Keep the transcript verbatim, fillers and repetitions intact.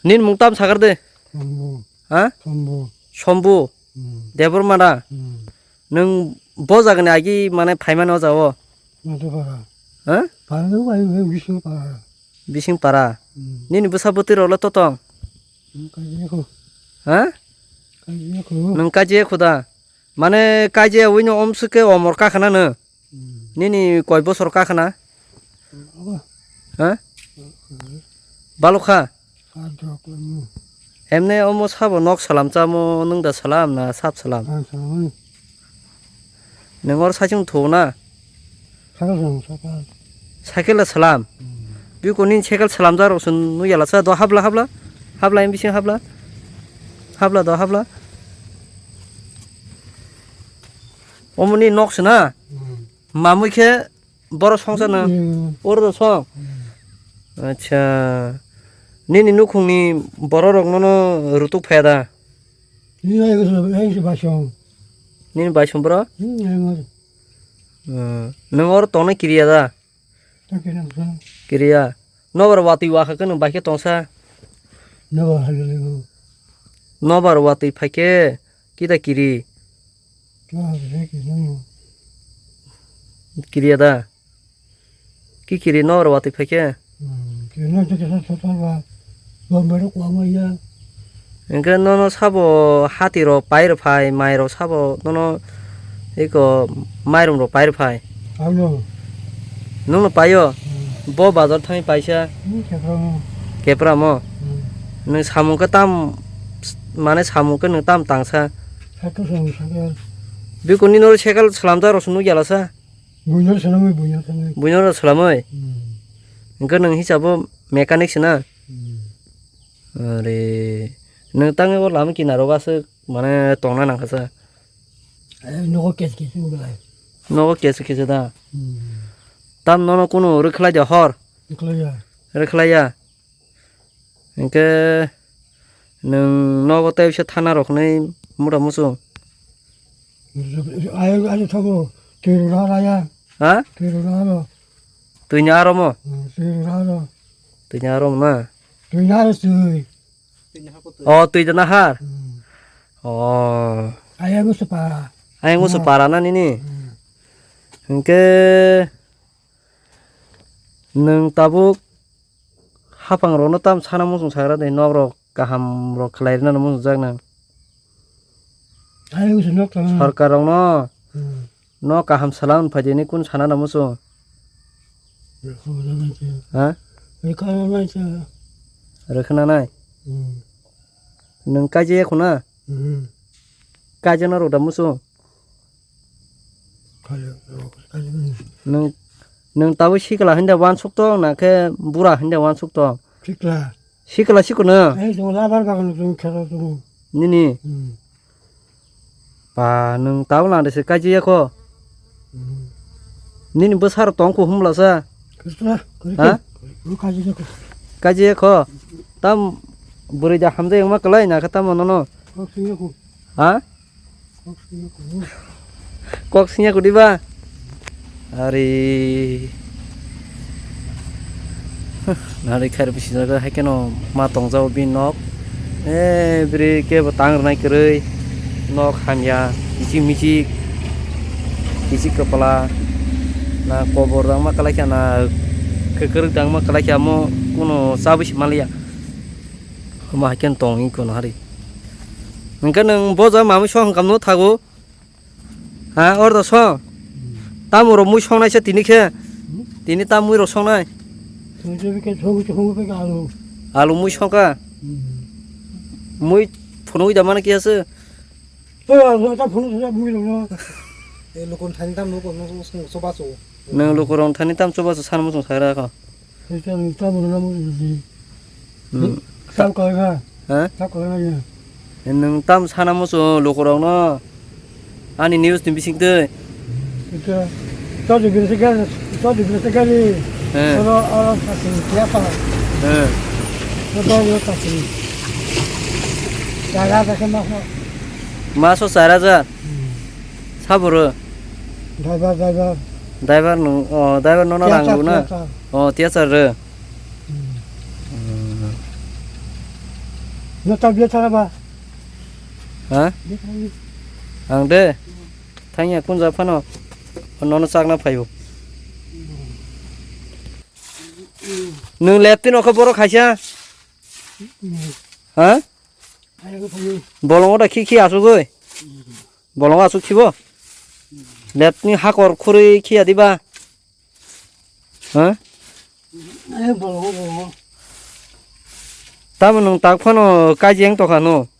Nini mung tam sakar de? Sombo. Ha? Sombo. Sombo. Hmm. Debor mada. Hmm. Nung bo jagani agi mane phaimani o jago? Matupara. Ha? Para do ai ai bising para. Bising para. Hmm. Nini bwsa bwtwi rok le totong? Hmm, kaji ko. Ha? Kaji ko. Nung kaji ko da? Mane kaji wino omsike omor kakhana no? Hmm. Nini koi bosor kakhana? Abo. Ha? Hmm. Balokha? Emne omo sabo nok salam chamo nung da salam na sap salam? Ang salam. Nung or sachung thu na? Sakal salam, sakal. Cycle da salam. Hmm. Biko nini cycle salam jaro sun nu yala sa do habla habla. Habla em bising habla. Habla do habla. Omo ni nok sina. Hmm. Mamui khe Borok songsa na? Hmm. Oro do song? Hmm. Acha. Nini nukhungni borok rok nono rutuk phaya da? Nini bai basong. Nini bai song bro? Hmm, yang oro. Hmm. Nung oro tongna kiriya da? Tak kena basong. Kiriya. Nobar watwi wakha khe nung bai khe tongsa? Nobar hajaligo. Nobar watwi phai khe kita kiri? Nobar hajaligo. Kiriya da? Ki kiri nobar watwi phai khe? Hmm, kiri no jekhe sa sotal ba. Bombai rok kwma ya. Hingke nono sabo hati rok pai rw phai, mai rok sabo nono eko mairum rok pai rw phai. Ano. Nungno paio? Hmm. Bo bazar thani paisa? Hmm, kepra mo. Kepra mo? Hmm. Nung samung khe tam, mane samung khe nung tam tangsa? Satu samung sakal. Bikuni noro sekal salamjak rok se nukya lasa? Buino salamwi, buino salamwi. Buino rok salamwi? Hmm. Hingke nung hisabo mechanic se na? Hmm. Are, nung tangwi o lama kinaro aswk mane tongna nangkha sa? Eh, nogo kes kes wng belai. Nogo kes kes da? Hmm. Tam nono kunu rwkhlai da hor? Rwkhlai ya. Rwkhlai ya? Hingke nung nogo tei bisa thana rok hinui mota muchung? Ayo, ayo, thango. Twi rwna raya. Ha? Twi rwna aro. Twini aro mo? Hmm, twi rwna aro. Twini aro mo na? Twini aro twi. O, twi da nahar? Hmm. O. Ayang usu para. Ayang usu para na nini? Hmm. Hingke nwng tabuk hapang rokno tam sana muchung sagra de, nok rok kaham rok khlai rwna muchungjak nang. Ayang usu nok tang. Sarkar rokno. Hmm. No kaham salam phai de ni kun sana na muchung? Rwkhna nai se. Ha? Rwkhna nai se. Rwkhna nai? Hmm. Nwng kaijak ya khuna? Hmm. Kaijak na rw da muchung? Kaijak, kaijak. Nwng, nwng tabuk sikla hinda uansuk tong na khe bura hinda uansuk tong? Sikla. Sikla sikono? Ei, chwng labar bagan chwng khela chwng. Nini? Hmm. Ba, nwng tabuk nang de se kaijak ya kho? Hmm. Nini bwsarok tong kho humlasa? Kwrwkla, kwrwkla. Ha? Kwrwkla kaijak ya kho. Kaijak ya kho? Tam bwrwi da hamjak wngma kwlai na khe tamo nono? Kok singya kho. Ha? Kok singya kudi ba? Ari. Nari khair bisi jaga hai keno ma tong jao bini nok. Eh, biri kebo tang rwnai kwrwi. Nok hamya, kichik michik. Kichik kwpla. Na kobor dangma kwlai kha na kwkrwk dangma kwlai kha mo kuno chabwi se manliya. Omo hai keno tong wngkha no hari. Hwnkhe nwng bo jaga mamwi song hwnkha no thago. Ha, or da song. Tamo rok mui song naisa tini khe. Tini tam mui rok song nai. Song se bike song se song bike alu. Alu mui song ka. Hmm. Mui phunui da mani khe se. To alu ta phunu se mui rok no. E lokon thani tam lokon no song so ba so. Nwng lukurok thani tam chubachu sana muchung sagra kho. Tei tamo rwna muchung di. Hmm. Tam kalaina. Ha? Tam kalaina ya. Nwng tam sana muchung lukurokno ani news ni bising twi. Ita. Chodi birse gari, chodi birse gari. He. Oro, oro pasi, tiapa. He. Oro, oro pasi. Jaga jaga maso. Maso sara ja. Hmm. Saboro? Driver, driver. Driver no, oh, driver no na Tiya rang char, lu na? Tiya char. Oh, tiya char re. Hmm. Hmm. No ta bia tara ba. Ha? Ang de. Thangya kunja phano. Nono chakna phaio. Nwng leptin okho borok khaisa? Ha? Bolongo da khi khi asugoi? Bolongo asuk khibo? Lepni hakor khurui khiya diba? Ha? Tamo nwng tak phano kaijeng tokha no?